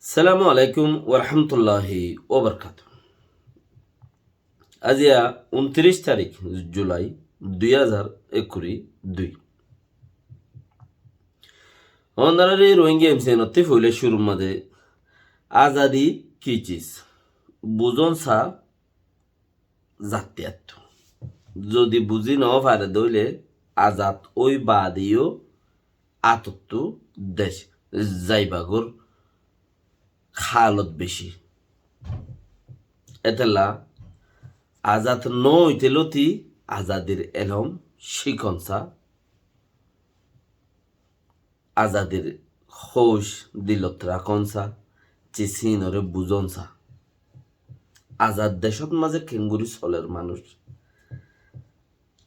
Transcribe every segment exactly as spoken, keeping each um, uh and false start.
Assalamu alaikum warahmatulláhi wabarakátuhu. Aziya untiric tarík Julai dui házar ekkuri dui. Ónarare Rohingya M C N ottú foila cúrur mazé azadi ki ciz buzón sa zattú. Zodi buzi no fare dóile azad ói baade yó atottú dec zaibagór halot beci. Etolla azad no óite lóti azadir elóm cíkon sa, azadir hóuc dilot rakón sa, ciz híinore buzón sa. Azad decót mazé keéngori soler manúic,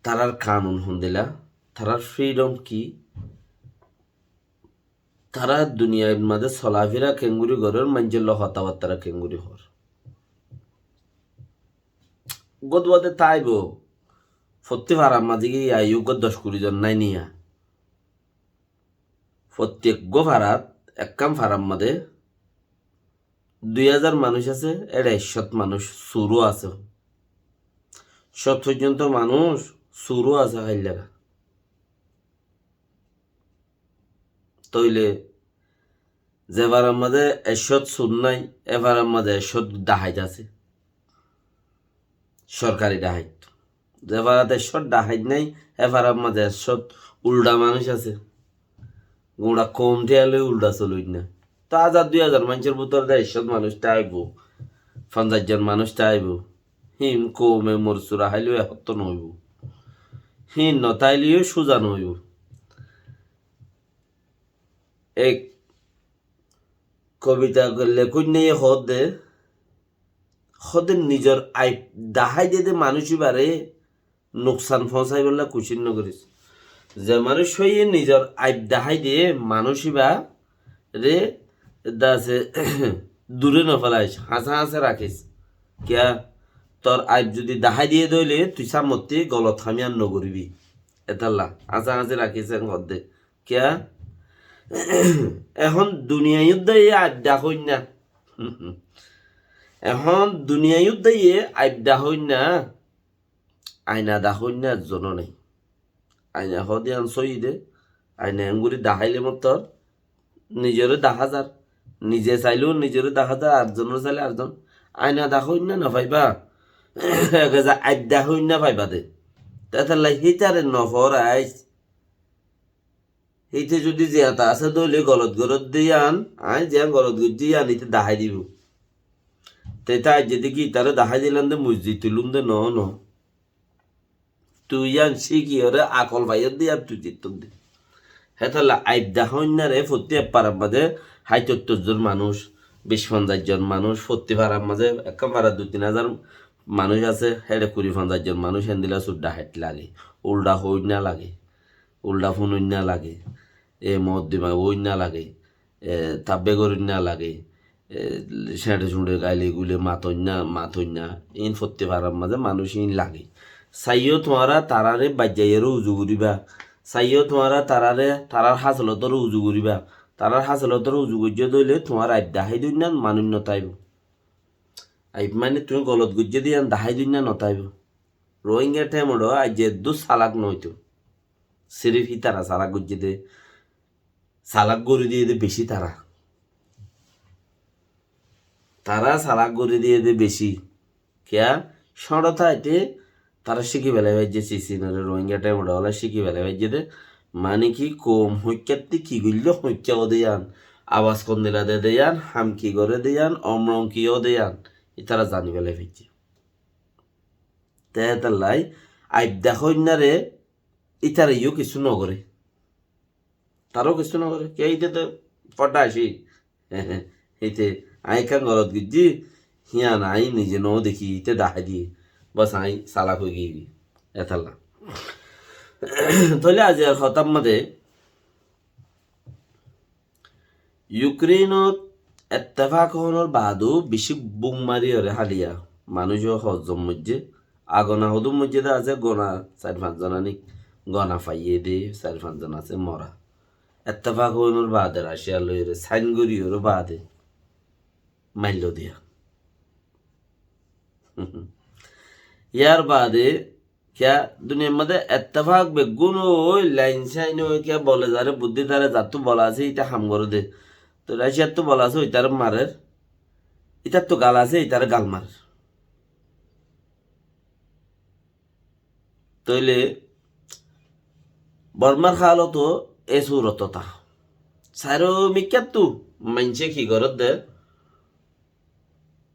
tarár kanun hondila, tarár fridom ki, tará duniyair mazé solafira keéngori gorér, maincór loi hotábattára keéngori hoór. Uggwá duwá de táibo, fottí farar mazé giyé aiyó uggwá doc kuri zon nái niya. Fottí eggwá farat, ekkán farar mazé dui házar manúic asé, éçe ekcót manúic suró asé. Cót foijjonto manúic suró asé háillara. Tóile ze farar mazé ekcót sur nái, é farar mazé ekcót dahait asé. Sorkari dahait. Ze farat ekcót dahait nái, é farar mazé ekcót uldha manúic asé. Guñça koum thíya loi uldha soloinna. Tó azad dui házar maincór bútore de ekcót manúic táibo, fonzaic zon manúic táibo. Híin koume morsura háileyo ehótto noóibo. Híin notáileyo cúza noóibo. Ek kobita lekóinnaye hoódde, hoódde nizor aib dahái diyé de manúic íbare nuksan foóñsaibálla kucíc nogoris. Ze manúic óiye nizor aib dahái diyé manúic íbare dase duré nofélais, hañsé hañsé rakís. Kiyá, tor aib zudi dahái diyé de óile tui sámottí golot ham yián nogoríbi. Etálla hañsé hañsé rakís en hoódde. Kiyá? Ehón duniyai uddaiye aib dahóinna. Ehón duniyai uddaiye aib dahóinna. Aina dahóinna ekzono nái. Aina hoóde yián sóiyi de. Aina engori daháile mottor nizoré dahá zar. Nize sailé nizoré dahá zar, arzonore sailé arzon. Aina dahóinna nofaibá. Ege za aib dahóinna faiba de. Tetalla hítare noforais. Híte zudi ziyata asé dóile golot goródde yián, aññí ziyán golot goijjí yián íte dahái dibo. Te íte aijjé de ki ítare dahái dilam de mui zitulum de noó noó. Tui yián cíkiyóre akol faiyódde yián tui zittódde. Hétolla aib dahóinnare fottí ek farar mazé háit óttor zon manúic, bic fonzaic zon manúic, fottí farar mazé ekkán farat dui tin házar manúic asé, héçe kuri fonzaic zon manúic héndilla sur dahait lage, uldha hoóinna lage. Uldha fúnoinna lage, e moddima óinna lage, e tabbe goróinna lage, e céñçe-cúñçe gaili guli matoinna, matoinna, iín fottí farar mazé manúic iín lage. Saiyó tuáñra taráre baijjaiyóre uzu goríba, saiyó tuáñra taráre, tarár hásolotore uzu goríba, tarár hásolotore uzu goijjó dóile tuáñr aib dahái dóinna manúic notáibo. Aib mani tuñí golot goijjó de yián dahái dóinna notáibo. Rohingya thémodho aijja eddúr salak noóito. Sirif ítara salak goijjé de, salak gorí diyé de bicí tará. Tará salak gorí diyé de bicí. Kiyá? Cóñço táite tará cíki felai faijjé, cicinore Rohingya thémodho óla cíki felai faijjé de. Mani ki koum hoikkátti ki goillé hoikká ó de yián, abas hondilla de de yián, ham ki goré de yián, omrong ki ó de yián, ítara zani felai faijjé. Te hétolla aib dahóinnare ítare yó kissú nogoré. Taró kissú nogoré. Kiyá íte to fodda ací. Íte aññí ekkán golot goijjí, híyan aññí nize noó dekí, íte dahái diyé. Bas aññí salak ói giyí. Etálla. Tóile aijjar hotár mazé Yukréinot ettefak ónor baade bicí bum mariyóre háliya manúic ó hozzom moijjé. Agona hodún moijjé de asé gona sair fañs zon aní gona faiyé de sair fañs zon asé mora. Ettefak óinor baade Raciya loiyóre sain goríyoré baade mailló diya. Yar baade kiya duniyair modde ettefak beggún ói, lain sain ói, kiya bole zaré buddí tare, zattú bol asé, íte ham goré de. Toi Raciyattú bol asé, óitare marer. Ítattu gal asé, ítare gal marer. Tóile Bormár hálot e surot otá. Sairó mikkáttu maincé ki gorédde?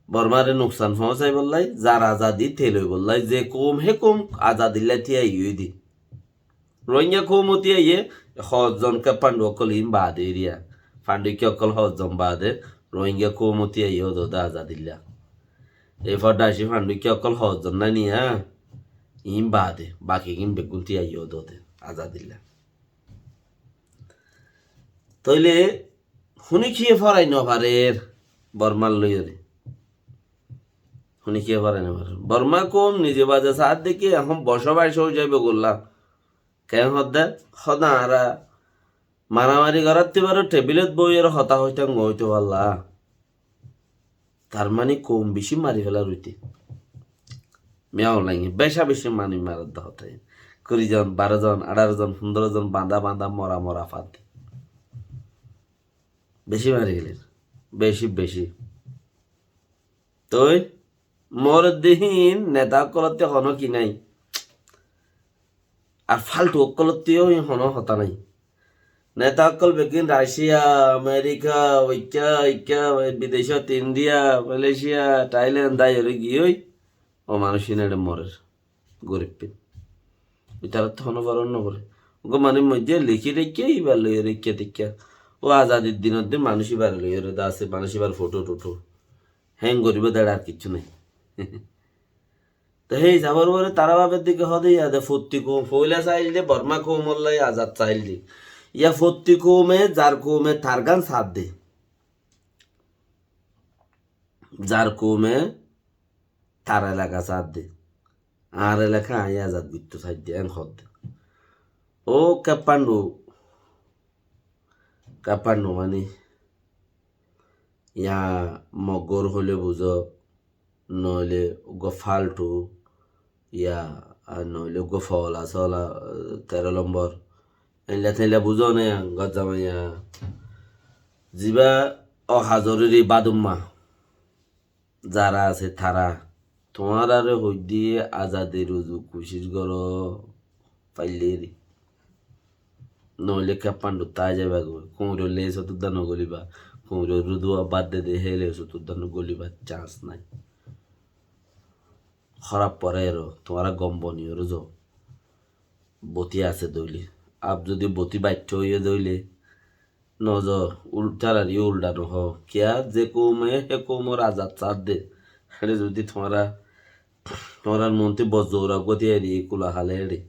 Bormáre nuksan foóñsaibollá, zar azadi telóibollá, ze koum hé koum azadillá tíyaiyé óide. Rohingya koum tíyaiyé, hozzon ke Pandu ókkol iín baade eriya. Fandikka ókkol hozzon baade, Rohingya koum tíyaiyé ódode azadillá. Ei foddaci Fandikka ókkol hozzon naniya, iín baade, bakigín beggún tíyaiyé ódode azadillá. Tóile húni kiyé forai nofarer Bormár loiyóre? Húni kiyé forai nofarer? Bormá koum nize baze saádde ki ehón bocóbac ói zaibo gollá. Keén hoódde? Hoódde añára maramari goráttu baró tebilot boiyóre hotá hoitám goóito falla. Tar mani koum bicí mari félar óite. Miyá olainge beca bicí mani maredde hotá. Kuri zon, baró zon, añçáro zon, fundoro zon, bañdá bañdá, mora mora fadde. Bicí mari féler. Bicí, bicí. Toi moredde hín neta ókkolótte honó ki nái. Ar faltu ókkolótteó hín honó hotá nái. Neta ókkol beggín Racia, Amerika, oikká, oikká, bidecót India, Malaysia, Thailand dáiyore giyói, ó manúic hín eçe morer. Gorib hín. Ítarattú honó forók noforé. Uggwá manúic moijjé lekí raikké, íbar loiyóre ikká tikká. Ó azadir dinot de manúic íbar loiyóre de asé, manúic íbar fothó thothó. Héen goríbou de ar kiccú nái. Te hé hísafor uore tará báfedde ki hoóde, yá de fottí koum, foóila saáilde Bormá koumolla azad saáilde. Yá fottí koume, zar koume targán saádde. Zar koume tar elaka saádde. Añár elaka aññí azad goittó saádde, en hoódde. Ó Keppandu, Keppandu mani, yá Moggor hoilé buzó, noóile uggwá faltu, yá, ar noóile uggwá fola sola, teró lombor. Eilla teilla buzó né, gojjamaiya. Zibá ó hazoriri badumma. Zara asé tará, tuáñrare hoiddí azadir uzu kucíc goró faillé eri. Noóile Keppandu tái zaibá goi. Kuñiror lesót uddá nogolibá. Kuñiror ruduwa bad de de hé lesót uddá nogolibá, chans nái. Hóraf foré eró, tuáñra gom boni eró zo. Boti asé dóile. Ab zodi boti baiththó óiye dóile, nozo, ul-, tarari uldha nohó. Kiyá, ze koume hé koumor azad saádde. Héçe zodi tuáñra, tuáñrar monti bozzoura goti eri kula hále héçe.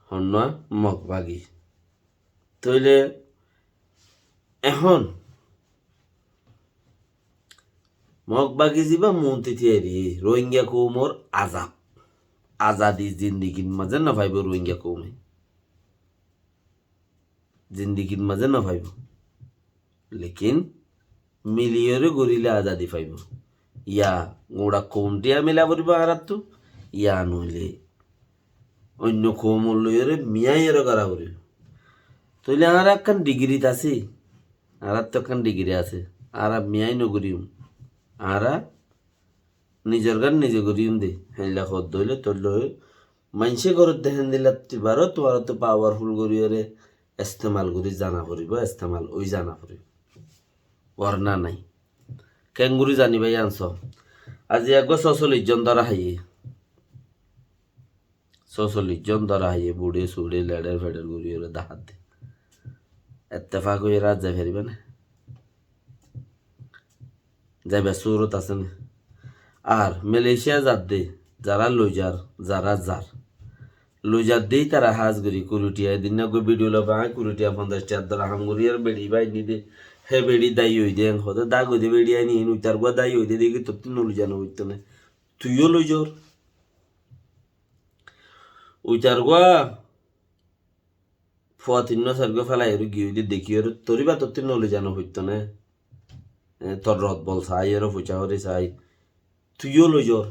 Honnúa Mog bagi. Tóile ehón Mog bagi zibá monti tiyari, Rohingya koumor azab. Azadi zindigir mazé nofaibó Rohingya koume. Zindigir mazé nofaibó. Lekin miliyóre goríle azadi faibó. Yá guñça koum thiya mila foribó añáráttu, yá noóile oinno koumor loiyóre miyáiyóre gorá foribó. Tóile añára ekkán digirit así, añáráttu ekkán digiri asé, añára miyái nogoríyum, añára nizor gán nize goríyum de, héilla hoódde óile tóile maincé gorédde héndilla tuáñrattú, tuáñrattú pawarful goríyóre estemal gorí zana foribó, estemal ói zana foribó. Worna nái. Keéngorí zanibá yián soó. Aijja eggúa sósollic zon dóra háiye. Sósollic zon dóra háiye, buçé suçé leçer feçer goríyóre dahádde. Ettefak óiyore ar zai faribá né? Zaibar surot asé né? Ar Malaysia zadde, zará loizar, zará zar. Loizar de ítara hás gorí, kuri thiya, edin na goi video loba, aññí kuri thiya, fonzaic thiya dóra ham gorí, ar beçi bá ainní de, hé beçi dai ói de, en hoó de, dai ói de beçi aini, in uitar gua dai ói de, deki tottú noloiza nofoitto né. Tuiyó loizor. Uitar gua fua tinnúa sairgúa félai aró giyói de dekíyore, torí bá tottú noloiza nofoitto né. e, tor rot bol sai, ere fucá hori sai. Tui yó loi zor.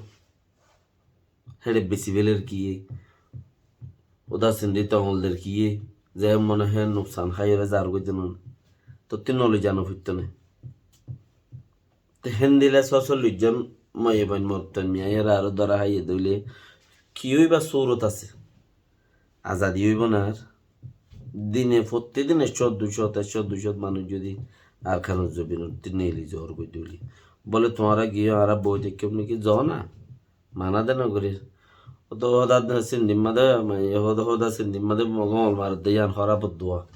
Héçe besi feler kiyé? Hóda sindi tongol der kiyé? Ze mone hé nuksan háiyore zar goi de no. Tottí no loi zano foitto né. Te héndilla sósollic zon moiyafuain morotfuain miyai ere aró dóra háiye de óile ki óiba surot asé? Azadi óibo né ar? Dine, fottí dine cót, dui cót, ek cót, dui cót manúic zodi Arkanor zobinottú neeli zor goi de óile. Bóle, tuáñra giyó, añára boi táikkum né ki? Zo na. Mana de no gorir. Ó to hóda de sindimma de, mane, hóda, hóda sindimma de, Mogol marer de, yián hóraf dua.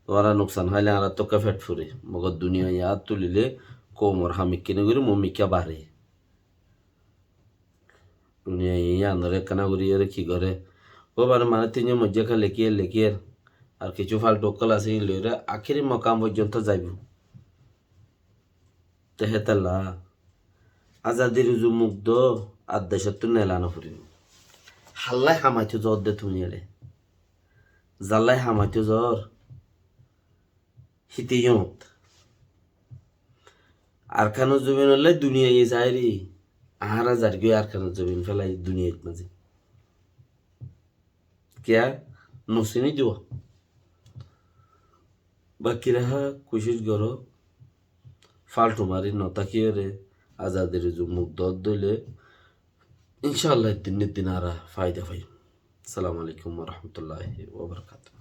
Tuáñra nuksan háile añára tokka fet fure. Mogor duniyai yat tulile koumor ham ikká no gori, mom ikká bare. Duniyai yiánore ekkána gori ere ki gore? Ó bare mane tin zon moijjé ekká lekiyer, lekiyer. Ar kissú faltu ókkol asé, ín loire akéri mokam foijjonto zaibo. Te hétalla azadir uzu muk do ar decottú neela no foribo. Hallai hamaito zor de tumi ere. Zallai hamaito zor. Híte yót. Arkanor zobinolla duniyai sairi. Añára zargói Arkanor zobin félai duniyait mazé. Kiyá? Nosini dua. Baki raha kucíc goró. Faltu mari no tákiyore azadir uzu muk dór dóile, incállah, ek din ne ek din añára faida faiyum. Assalamu alaikum wa rahmatullahi wa barakatuhu.